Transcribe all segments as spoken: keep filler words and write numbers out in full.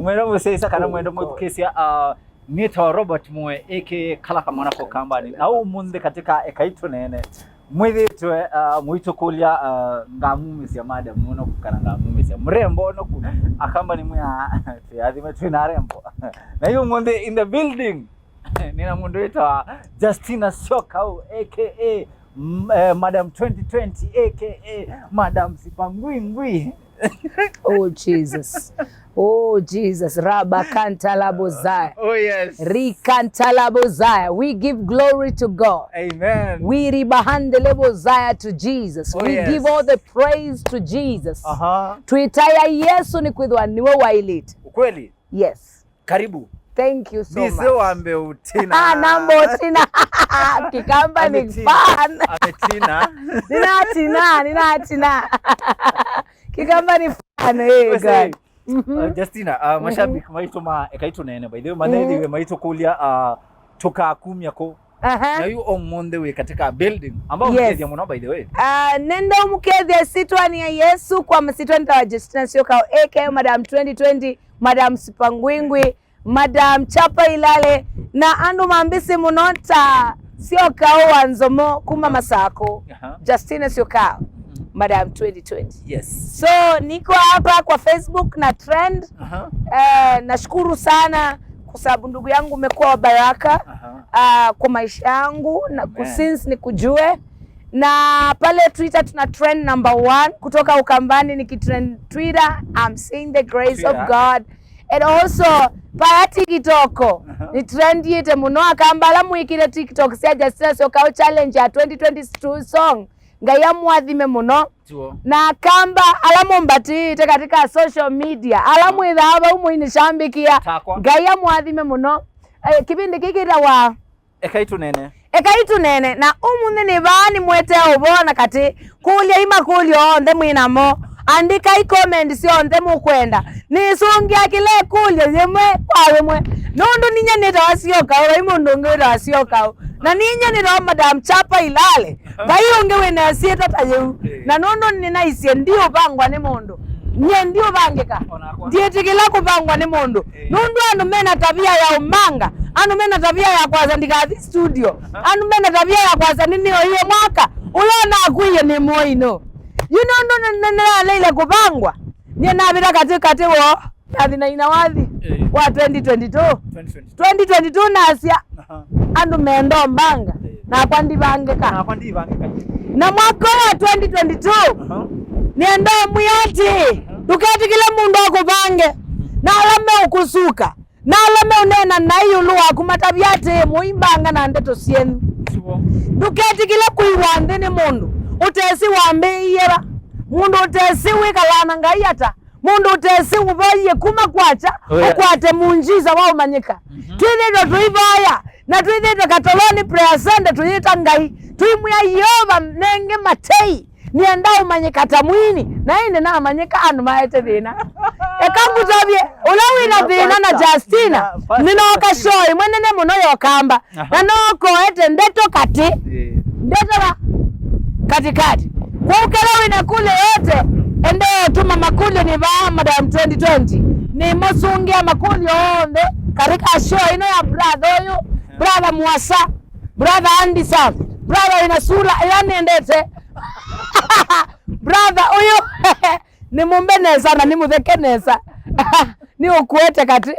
Mwenda mũsyaĩsa kana mwenda mwĩthukĩĩsya, uh, nĩtawa Robert Mwe, A K A Kala Kamwana ko Kambani. Na ũmũnthĩ katika Ekai Tũneene, mwĩthĩĩtwe, uh, mũitũkũlya, uh, ngamumĩsya madam ũnoku kana ngamumĩsya mrembo ũnoku. Akambani mwĩa, twĩathime twĩ na arembo. Na yu ũmũnthĩ in the building. Nĩna mũndũ wĩtawa Justina Syokau, A K A, mm, eh, Madam twenty twenty, A K A Madam Sipangwingwi. Oh, Jesus. Oh, Jesus. Raba kantalabozaya. Oh, yes. Rikantalabozaya. We give glory to God. Amen. We ribahandelebozaya to Jesus. Oh, we yes. Give all the praise to Jesus. Aha. Twĩtaĩa Yesũ nĩkwĩthĩwa nĩwe waĩlĩte. Ukweli. Yes. Karibu. Thank you so much. Ndise wambe ũtina. Ah, nambe ũtina. Kikamba ni fan. Ametina. Ninatina, ninatina. Kikamba ni fan, eh, guy. Mhm. Uh, Justina, uh, mashabiki maitũ ma Ekai Tũneene, by the way, manethiwe maitũkũlya, uh, tũkakumya kũ? Aha. Na yu ũmũnthĩ wĩ katika building. Amba ũmũkethya mũno, by the way. Ah, nenda ũmũkethya ĩsyĩtwanĩ ya Yesũ kwa masitwa nĩtawa Justina Syokau, A K A Madam twenty twenty, Madam Sipangwingwi, Madam Chapa Ilale, na andũ ma mbĩsĩ mũno ta Syokau wa Nzomo kuma Masakũ. Aha. Justina Syokau, Madam twenty twenty. Yes. So, niko hapa kwa Facebook na trend. Aha. Eh, nashukuru sana kwa sababu ndugu yangu umekuwa wa baraka, aha, ah, kwa maisha yangu na ku-, amen, since nikujue. Na pale Twitter tuna trend number one kutoka Ukambani, nikitrend Twitter, I'm seeing the grace of God. And also, pala TikTok, aha, nitrendiĩte mũno, Akamba ala mwĩkĩte TikTok sya Justina Syokau challenge ya twenty twenty-two song. Ngai amũathime mũno. Tuo. Na Akamba ala mũmbatĩĩte katika social media, ala mwĩthaa vau mũinĩshambĩkĩa. Takwa. Ngai amũathime mũno. Eh, kĩvĩndĩ kĩĩ kĩtawa Ekai Tũneene. Ekai Tũneene. Na ũmũnthĩ nĩ vaa nĩmwetee ũvoo na katĩ. Kũlyai makũlyo onthe mwĩ namo. Andĩkai comment syonthe mũkwenda. Nĩsũngĩa kĩla ĩkũlyo yĩmwe kwa yĩmwe. Nũndũ ninyie nĩtawa Syokau, vai mũndũ ũngĩ wĩtawa Syokau. Na ninyie nĩtawa Madam Chapa Ilale. Vai ũngĩ wĩna ĩsyĩtwa ta yĩu. Eh. Na nũndũ nĩnaisye ndiũvangwa nĩ mũndũ. Nyie ndiũvangĩka. Onakwa. Ndiĩtĩkĩla kũvangwa nĩ mũndũ. Eh. Nũndũ andũ mena tavia ya ũmanga. Andũ mena tavia ya kwasa ndikathi studio. Aha. Andũ mena tavia ya kwasa nĩnĩoie mwaka. Ũla ũnakuie nĩ mũino. Yu nũndũ nĩ-, nĩ-, nĩnaleile kũvangwa. Nyie navĩta katĩ katĩ woo. Nathi na ina wathi, eh, wa twenty twenty-two. Twenty twenty-two. Twenty twenty-two nasya, aha, andũ menda ũmbanga, eh, nakwa ndivangĩka. Nakwa ndivangĩka. Na mwaka wa twenty twenty-two, aha, nĩenda ũmwĩa atĩ, aha, ndũketĩkĩle mũndũ akũvange. Na ala meũkũsuka, na ala meũneena na ĩũlũ waku matavya atĩ, mũimbanga na ndeto syenyu. Sure. Ndũketĩkĩle kũiwa nthĩ nĩ mũndũ ũtesĩ wambĩĩie va, mũndũ ũtesĩ wĩkalaa na Ngai ata. Mũndũ ũtesĩ ũvoyie kuma kwakya, oh, yeah, ũkwate munjiza wa ũmanyĩka. Mhm. Twĩthĩtwe tũivoya, na twĩthĩtwe katolonĩ prayer center tũyĩta Ngai, tũimwĩa Yeova nenge matei, nĩenda ũmanyĩka ta mwini, na ĩndĩ namanyĩka andũ maete thĩna. Eka ngũtavye, ũla wĩna thĩna na Justina, nĩnooka show ĩmwe nene mũno ya Ũkamba. Aha. Na no ũkoete ndeto katĩ. Eh. Ndeto va? Katikati. Kwa ũkela wĩna kũlyo yote, endea ũtũma makũlyo nĩ vaa Madam twenty twenty. Nĩmasũngĩa makũlyo onthe katika show ĩno ya brother ũyũ, aha, brother Mwasa, brother Andy Sam, brother wĩna sura ĩla nendete. Brother ũyũ. Nĩmũmbe nesa na nĩmũtheke nesa. Nĩũkuete katĩ.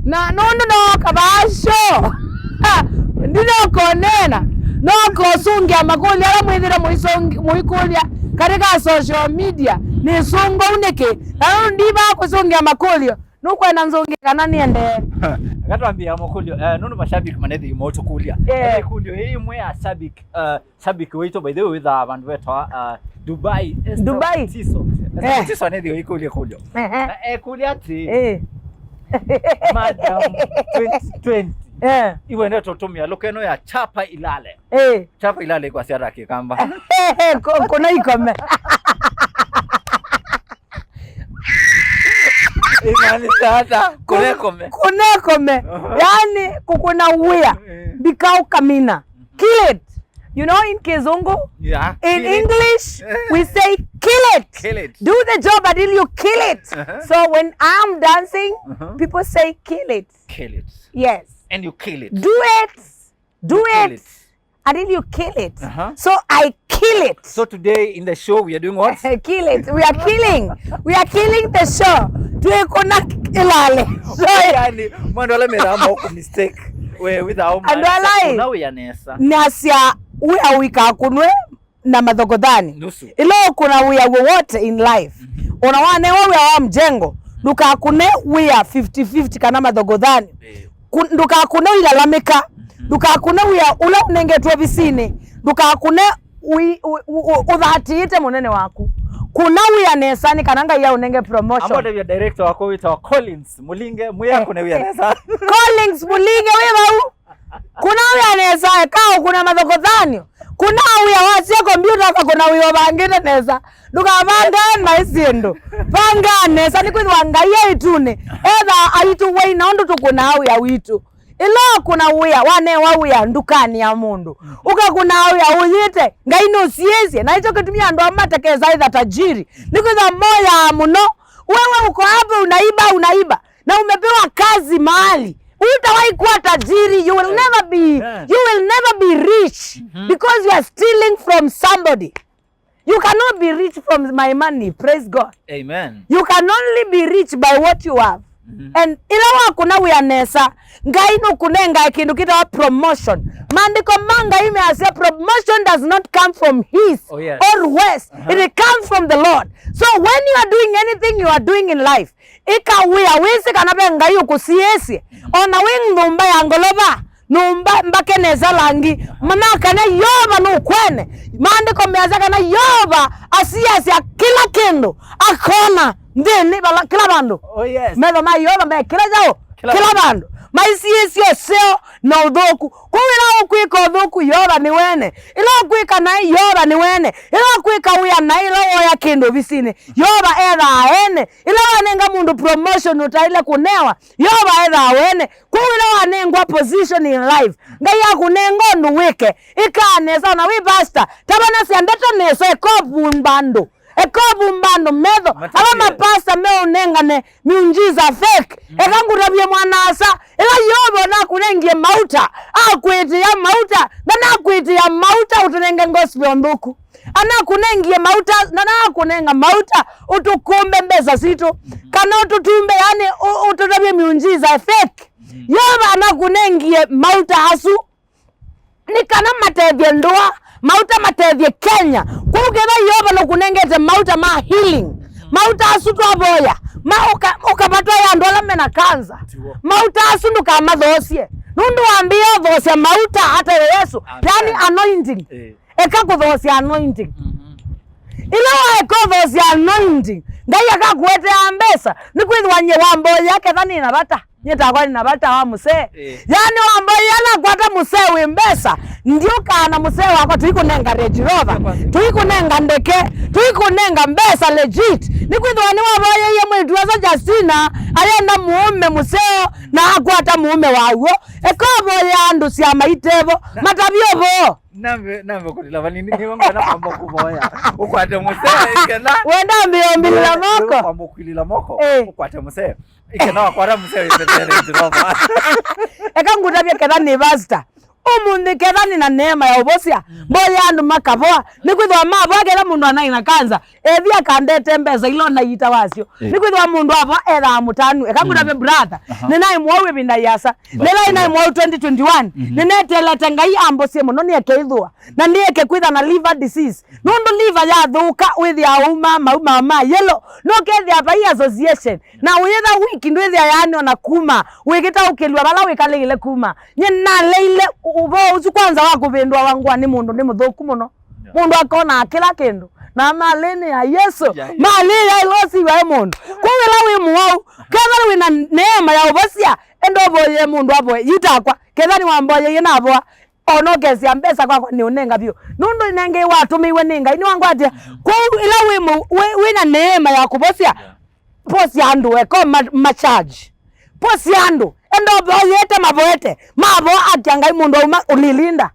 Na nũndũ nooka vaa show. Ndinokonena. Nokosungia makũlyo ala mwĩthĩre mũisũngi-, mũikũlya katika social media. Nĩsũngou nĩkĩ? Na nũndũ ndivaa kũsungia makũlyo. Nũkwenda nzũngĩ kana nĩendee? Eka twambĩĩa makũlyo. Eh, nũndũ mashabiki manethi maũtũkũlya. Eh. Ĩkũlyo ĩĩ ĩmwe ya shabiki, eh, shabiki witũ, by the way, wĩthaa vandũ vetawa, uh, Dubai, Esther Dubai. Mutiso. Esther, eh, Mutiso anethĩwe ĩkũlyo ĩkũlyo. Ehe. Na ekũlya atĩ, eh, Madam twenty twenty, eh, iwendete ũtũmĩa lũka ĩno ya chapa ilale. Eh. Chapa ilale kwasya ata Kĩkamba? Ko-, kũna ikome. Imaanisha ata? Kũ-, kũna ikome. Kũna ikome. Uh-huh. Yaani, kũkũna wĩa. Eh. Ndikaũkamina. Kill it. You know, in Kizungu, Yeah. in Kill it. English, we say kill it. Kill it. Do the job until you kill it. Uh-huh. So when I'm dancing, Uh-huh. people say kill it. Kill it. Yes. And you kill it. Do it. Do Kill it it. Until you kill it. Uh-huh. So I kill it. So today in the show we are doing what? Kill it. We are killing. We are killing the show. Twĩkũna ĩlale. So Yani, mwandu ala mera mo ku mistake. We without Andũ ala ĩ- Una we anesa. Nasya wĩa wĩkakunwe na mathokothani. Nusu. Ĩla ũkũna wĩa wowote in life. Ona wanewa wĩa wa mjengo, ndũkakũne wĩa fifty fifty kana mathokothani. Eh. Ku- ndũkakũne ũilalamĩka. Ndũkakũne wĩa ũla ũnengetwe ovisinĩ. Ndũkakũne wi- u- u- u- ũthatĩĩte mũnene waku. Kũna wĩa nesa nĩ kana Ngai aũnenge promotion. Amwe ndio director wako wĩtawa Collins Mulinge, mwĩa kũne wĩa nesa. Collins Mulinge wĩ vau. Kũna wĩa nesa, eka ũkũna mathokothani. Kũna wĩa wasya kompyuta, aka kũna wĩa ũvangĩte nesa. Ndũkavange na syĩndũ. Vanga nesa, nĩkwĩthĩwa Ngai e ĩtunĩ. Etha aitũ wai na ũndũ tũkũnaa wĩa witũ. Ĩla ũkũna wĩa, wanewa wĩa ndukanĩ ya mũndũ, ũkakũna wĩa ũyĩte, Ngai nũsiĩĩsye. Na nĩkyo kĩtumi andũ amwe matekesa ĩtha tajiri, nĩkwĩthĩwa moyaa mũno. Wewe uko hapo unaiba, unaiba, na umepewa kazi mahali, utawahi kuwa tajiri. You will never be, Amen. You will never be rich because you are stealing from somebody. You cannot be rich from my money. Praise God. Amen. You can only be rich by what you have. And ĩla wakũna wĩa nesa, Ngai nũkũnengae kĩndũ kĩtawa promotion. Maandĩko ma Ngai measya promotion does not come from his Oh, yes. or west. It comes from the Lord. So when you are doing anything you are doing in life, ĩka wĩa wĩsĩ kana ve Ngai ũkũsiĩĩsye. Ona wĩ nyũmba ya ngolova, nyũmba mbake nesa langi, manya kana Yeova nũkwene. Maandĩko measya kana Yeova asiasya kĩla kĩndũ, akona nthĩnĩ vala kĩla vandũ. Oh, yes. Metho ma Yeova me kĩla kyaũ? Kĩla Kĩla vandũ. Maisiĩsye ũseo na ũthũku. Kwoou ĩla ũkwĩka ũthũku, Yeova nĩwene. Ĩla ũkwĩka naĩ, Yeova nĩwene. Ĩla ũkwĩka wĩa naĩ, ĩla woya kĩndũ ovisinĩ, Yeova ethaa ene. Ĩla wanenga mũndũ promotion ũtaĩle kũnewa, Yeova ethaa wene. Kwoou ĩla wanengwa position in life, Ngai akũnenga ũndũ wĩke, ĩkaa nesa. Ona wĩ pastor, tavanasya ndeto nesa, eka ũvumba andũ. Eka ũvumba andũ metho. Ala mapasta meũnengane miujiza fake. Eka ngũtavye mwana-a-asa, ĩla Yeova nakũnengie mauta, akwĩtĩa mauta, ndanakwĩtĩa mauta ũtũnenge gospel nthũku. Anakũnengie mauta, ndanakũnenga mauta ũtũkũmbe mbesa sitũ, kana ũtũtumbe, yani, ũ- ũtũtavye miujiza fake. Yeova anakũnengie mauta asu nĩ kana matethye ndũa, mauta matethye Kenya. Kwoou ketha Yeova nũkũnengete mauta ma healing, mauta asu twavoya, ma ũka- ũkavatwa ya andũ ala mena kanza, mauta asu ndũkamathoosye, nũndũ wambĩĩa ũthoosya mauta ata Yesu, yani anointing. Eh. Eka kũthoosya anointing. Ĩla waeka ũthoosya anointing, Ngai akakũetea mbesa, nĩkwĩthĩwa nyie wamboya ketha nĩ na vata. Nyie takwa nĩ na vata wa mũsee. Eh. Yani wamboya nakwata mũsee wĩ mbesa, ndiũkaa na mũsee wakwa, tũikũnenga Range Rover, tũikũnenga ndeke, tũikũnenga mbesa legit. Nĩkwĩthĩwa nĩwavoyeie mwĩĩtu aso Justina, ayenda mũũme mũseo, na akwata mũũme waw'o. Eka ũvoye andũ syama itevo, matavye ũvoo. Nambe, nambe kũtila vanini, nĩ ngwenda kwamba kũvoya. Ũkwate mũsee, ĩkela. Wenda mbĩo mbilila moko. Kwamba kwilila moko. Eh. Ũkwate mũsee. Ĩkela wakwata mũsee wĩtetere Jehova. Eka ngũtavye ketha nĩ pastor. Ũmũnthĩ ketha nĩ na neema ya ũvosya. Mboya andũ makavoa. Nĩkwĩthĩwa mavoa ketha mũndũ anaĩ na kanza. Ethi akandete mbesa ila ona ita wasyo. Eh. Nĩkwĩthĩwa mũndũ avoa ethaa mũtanu. Eka ngũtavye brother. Aha. Nĩnaĩ mũwau ĩvinda yĩasa. Nĩnaĩ naĩ mũwau twenty twenty-one. Nĩnetelete Ngai ambosye mũno nĩeke ĩthũa. Na nĩeke kwĩtha na liver disease. Nũndũ liver yathũka wĩthĩaa ũuma mauma ma yellow. Nũkethĩa vai association. Na ũyĩtha wiki ndwĩthĩa yaani ona kuma. Wĩkĩtaũkĩlw'a vala wĩkalĩile kuma. Nyie naleile ũ- ũvoo ũsu kwanza wa kũvĩndũawa ngũa nĩ mũndũ nĩ mũthũku mũno. Mũndũ akonaa kĩla kĩndũ. Na malĩnĩ ya Yesũ, malĩ yaĩlosiw'a ĩ mũndũ. Kwoou ĩla wĩ mũwau, kethwa wĩ na neema ya ũvosya, enda ũvoyee mũndũ avoye. Yu takwa, kethwa nĩwamboyeie navoa, ona ũkesĩa mbesa kwakwa nĩũnenga vyũ. Nũndũ nengĩ watũmĩiwe nĩ Ngai, nĩwangwatĩa. Kwoou ĩla wĩ, mũ- wĩ, wĩ na neema ya kũvosya, vosya andũ eka ma, ma charge. Vosya andũ, enda ũvoyete mavoete, mavoa akya Ngai mũndũ auma ũlilinda.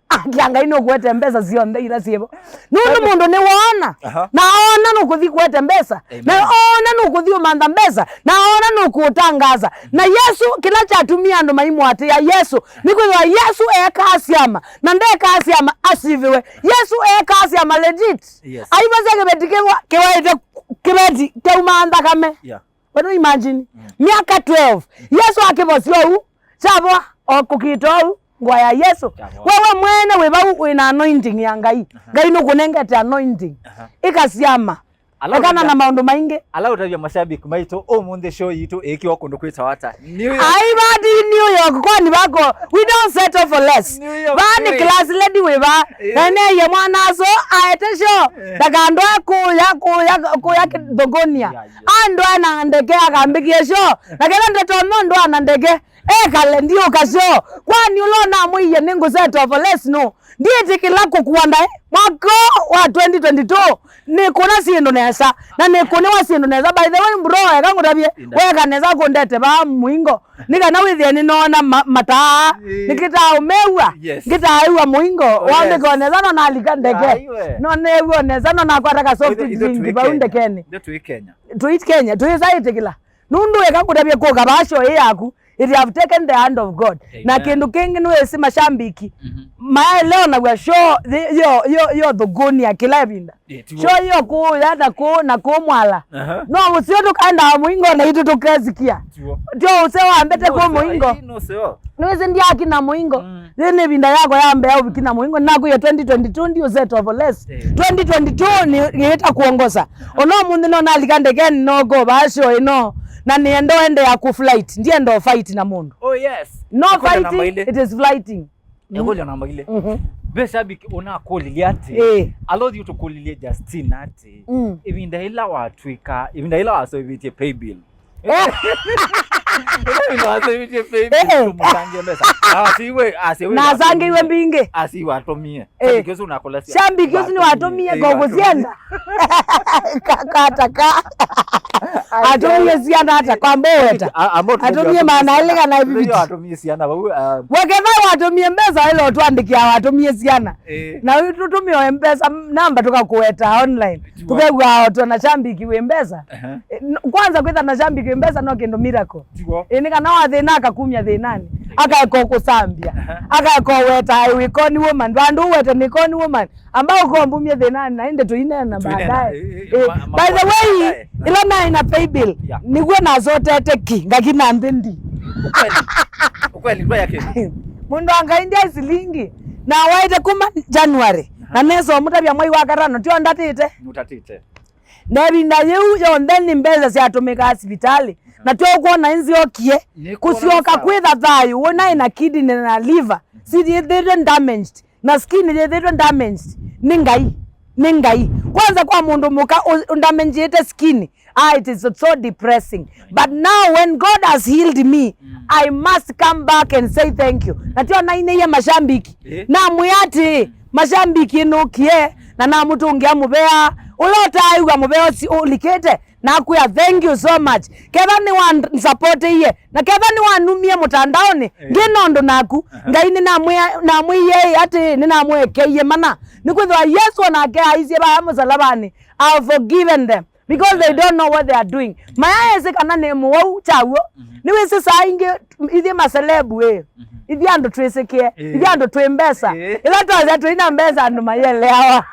Akia Ngai nũkũete mbesa syonthe ila syĩvo. Nũndũ mũndũ nĩwoona, aha, na oona nũkũthi kũete mbesa, na, amen, oona nũkũthi ũmantha mbesa, na oona nũkũũtangaasa. Na Yesu, kĩla kyatumie andũ maimũatĩĩa Yesu, nĩkwĩthĩwa Yesu eekaa syama, na ndekaa syama asiviwe. Yesu eekaa syama legit. Yes. Aivasya kĩveti kĩwa-, kĩwaĩte kĩveti kyauma nthakame. Yeah. Can you imagine? Mm. Myaka twelve. Yesu akĩvosya ũu, kyavoa, o kũkita ũu, ngũa ya Yesu. Kyavoa. Wewe mwene wĩ vau wĩ na anointing ya Ngai. Aha. Ngai nũkũnengete anointing. Aha. Ĩka syama. Ala ekana ũtavya, na maũndũ maingĩ. Ala ũtavya mashabiki maitũ, ũmũnthĩ show yitũ ĩĩkĩwa kũndũ kwĩtawa ata? New York. Ai, vati New York, kwani vako? We don't settle for less. New York. Vaa nĩ City. Class lady wĩ vaa. Eh. Na neye mwana aso aete show. Eh. Ndakandwae kũya, kũya, kũya Kĩthũngũnia. Yeah, yeah. Andwae na ndeke akambĩkie show. Na kĩla ndeto no ndwa na ndeke. Ekale ndiũka show. Kwani ũla ũnamwĩie nĩ ngũ settle for less no? Ndiĩtĩkĩla kũkua ndaĩ. Mwaka wa twenty twenty-two, nĩkũna syĩndũ nesa, na nĩkũnĩwa syĩndũ nesa. By the way, bro, eka ngũtavye, weka nesa kũndete vaa mũingo. Nĩ kana wĩthĩe nĩnoona ma-, mataa. Ĩĩ. Nĩkĩtaa ũmew'a. Yes. Ngĩtaa ew'a mũingo. Oh, yes. Wambĩka o nesa no nalika ndeke. Aiwe. No new'a o nesa no nakwata ka soft drink vau ndekenĩ. Ithyĩ twĩ Kenya. Twĩ Kenya. Twĩsa ĩtĩkĩla. Nũndũ eka ngũtavye kũka vaa show ĩ yaku. It have taken the hand of God. Amen. Na kĩndũ kĩngĩ nĩwĩsĩ mashambiki, mhm, maelewa na wia show yo, yo, yo thũngũnia kĩla ĩvinda. Eh, tiwo. Show yo kũya na kũ-, na kũmwala. Aha. No ũseo tũkaendaa mũingo na itũ tũkesikia. Tiwo. Tio ũseo wambete kũ mũingo. Ai, no seo. Nĩwĩsĩ ndiakina mũingo. Mm. Yĩ nĩ ĩvinda yakwa ya mbea ũvikina mũingo. Nakwĩie twenty twenty-two ndi ũseto for less. Eh. Twenty twenty-two nĩ, nĩĩta kuongoza. Ona ũmũnthĩ no nalika ndekeni no go vaa show ĩno. Na nĩenda ũendeea ku flight. Ndienda ũ fight na mũndũ. Oh, yes. No fighting, it is flighting. Nĩkũlya namba ilĩ. Mhm. Ve shabiki ũnakũlilye atĩ, eh, alothi ũtũkũlilye Justin atĩ, mm, ĩvinda ĩla watwĩka, ĩvinda ĩla waseũvĩtye paybill. Eh. Ĩla ĩvinda waseũvĩtye paybill, eh, eh, tũmũsangie mbesa. Na asiwe, asiwe. Na asangĩiwe mbingĩ. Asiwe atũmie. Eh. Shabiki ũsu ũnakũlasya. Shabiki ũsu nĩwatũmie, eh, ngoko syenda. Ka-, kata ka. Atũmie syana ata kwamba ũweta. A-, amba ũtũmie. Atũmie maana elĩ kana fifty. Atũmie syana vau, ah. Weketha watũmie mbesa ĩla ũtwandĩkĩa watũmie syana. Eh. Na tũtũmĩe mbesa namba tũkakũweta online. Tiwa. Tũkew'a o twĩ na shabiki wĩ mbesa. Aha. Eh, n-, kwanza kwĩtha na shabiki wĩ mbesa no kĩndũ miracle. Tiwa. Eh, nĩ kana wathĩna akakumya thĩnanĩ. Akaeka kũsambia. Aha. Akaeka ũweta, "I will call woman." Vandũ ũwete nĩ call woman. Amba ũkombumye thĩnanĩ na ĩndĩ tũineena baadaye. Eh, eh, eh, ma-, ma-, by the way, baadaye. Ĩla naĩ na paybill, yeah, nĩguo nasotete ki, ngakina nthĩ ndi. Ukweli. Ukweli, kwa yake. Mũndũ wa Ngai ndiaĩ silingi, na waĩte kuma January, na nesa ũmũtavya mwei wa katano, tio ndatĩte. Nũtatĩte. Na ĩvinda yĩu yonthe nĩ mbesa syatũmĩkaa sivitalĩ. Na tyo ũkwona nzyokie kũsyoka kwĩtha thayũ, wona ĩna kidney na liver, siyĩthĩtwe damaged. Na skin yĩthĩtwe damaged nĩ Ngai. Nĩ Ngai. Kwanza kwa mũndũ mũka ũ-, ũndamengĩte skin, ah, it is so depressing. But now when God has healed me, mm, I must come back and say thank you. Na tyo nainĩie mashambiki. Eh? Namwĩa atĩ, mm, mashambiki nũkie, na namũtũngĩa mũvea. Ũla ũtaaĩw'a mũvea ũsi ũlikĩte, nakwĩa, "Thank you so much." Ketha nĩwansupportĩie, na ketha nĩwanumie mũtandaonĩ, eh, ndĩ na ũndũ naku. Aha. Ngai nĩnamwĩa-, namwĩie atĩ nĩnamũekeie mana. Nĩkwĩthĩwa Yesũ onake aisye vaa mũsalavanĩ, "I have forgiven them because they don't know what they are doing." Maya esi kana nĩ mũwau kyaw'o. Mhm. Nĩwĩsĩ saa ingĩ ithyĩ maselebu ĩ. Mhm. Ithyĩ andũ twĩsĩkĩe. Eh. Ithyĩ andũ twĩ mbesa. Eh. Ĩla twasya tũi na mbesa andũ mayeleawa.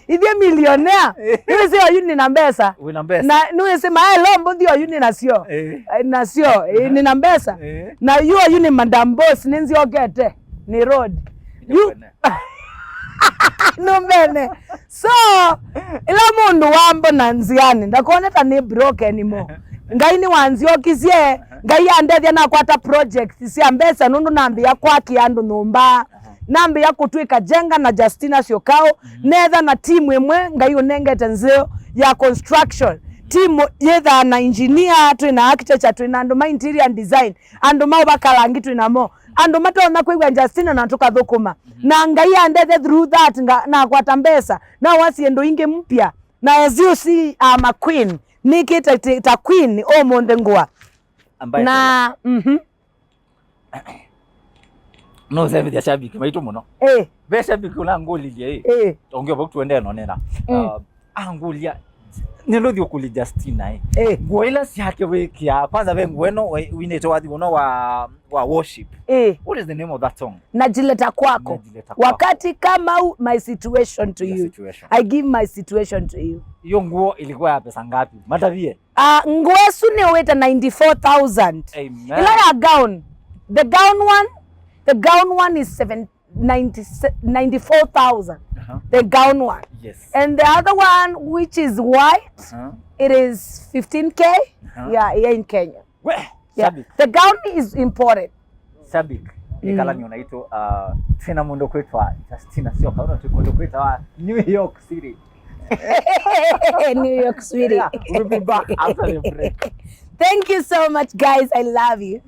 Ithyĩ millionaire. Eh. Nĩwĩsĩ oyu nĩ na mbesa. Wĩ na mbesa. Na nĩwĩsĩ maelo mbũthi oyu nĩ nasyo. Eh. Eh, nasyo. Eh, aha, nĩ na mbesa. Eh. Na yu oyu nĩ madam boss, nĩnzyokete. Nĩ road. Yu. Nĩkwene. Nũmbene. So, ĩla mũndũ wambona nzĩanĩ, ndakone ta nĩ broke anymore. Ngai nĩwanzyokisye, Ngai andethya nakwata project sya mbesa nũndũ nambĩĩa kwakĩa andũ nyũmba. Aha. Nambĩĩa kũtw'ĩka jenga na Justina Syokao, mhm, netha na timu ĩmwe Ngai ũnengete nzeo ya construction. Timu yĩthaa na engineer, twĩ na architecture, twĩ na andũ ma interior design, andũ ma ũvaka langi twĩ namo. Andũ matonya kwĩw'a Justina na tũkathũkũma. Mhm. Na Ngai andethe through that nga-, nakwata mbesa, nawa syĩndũ ingĩ mpya. Na as you see, I'm a queen. Nĩkĩte ti-, ta queen ũmũnthĩ ngũa. Ambaye na, mhm. No semithia shabiki maitũ mũno. Eh, Ve shabiki ũla ngũlilye ĩ. Eh. Ongea vau tuendee nonena. Mm. Uh, angũlya nĩndũthi ũkũlya Justina ĩ. Eh. Nguo ila syake wĩkĩaa. Kwanza ve nguo ĩno wa- winĩte wathi ũno wa wa worship. Eh. What is the name of that song? Najileta kwako. Najileta kwako. Wakati kama huu, my situation to Your you. Situation. I give my situation to you. Hiyo nguo ilikuwa ya pesa ngapi? Matavie. Uh, nguo ĩsu nĩwĩte ninety-four thousand. Amen. Ila ya gown. The gown one, the gown one is seven, ninety, ninety-four thousand. Uh-huh. The gown one. Yes. And the other one, which is white, Uh-huh. it is fifteen K. Uh-huh. Yeah, here in Kenya. We, Yeah. shabiki. The gown is important. Shabiki. Ĩkala nĩ ũnaitũ uh, twĩna mũndũ kwĩtwa Justina Sioka, ũno twĩ kũndũ kwĩtawa New York City. New York City. Yeah, we'll be back after the break. Thank you so much, guys. I love you.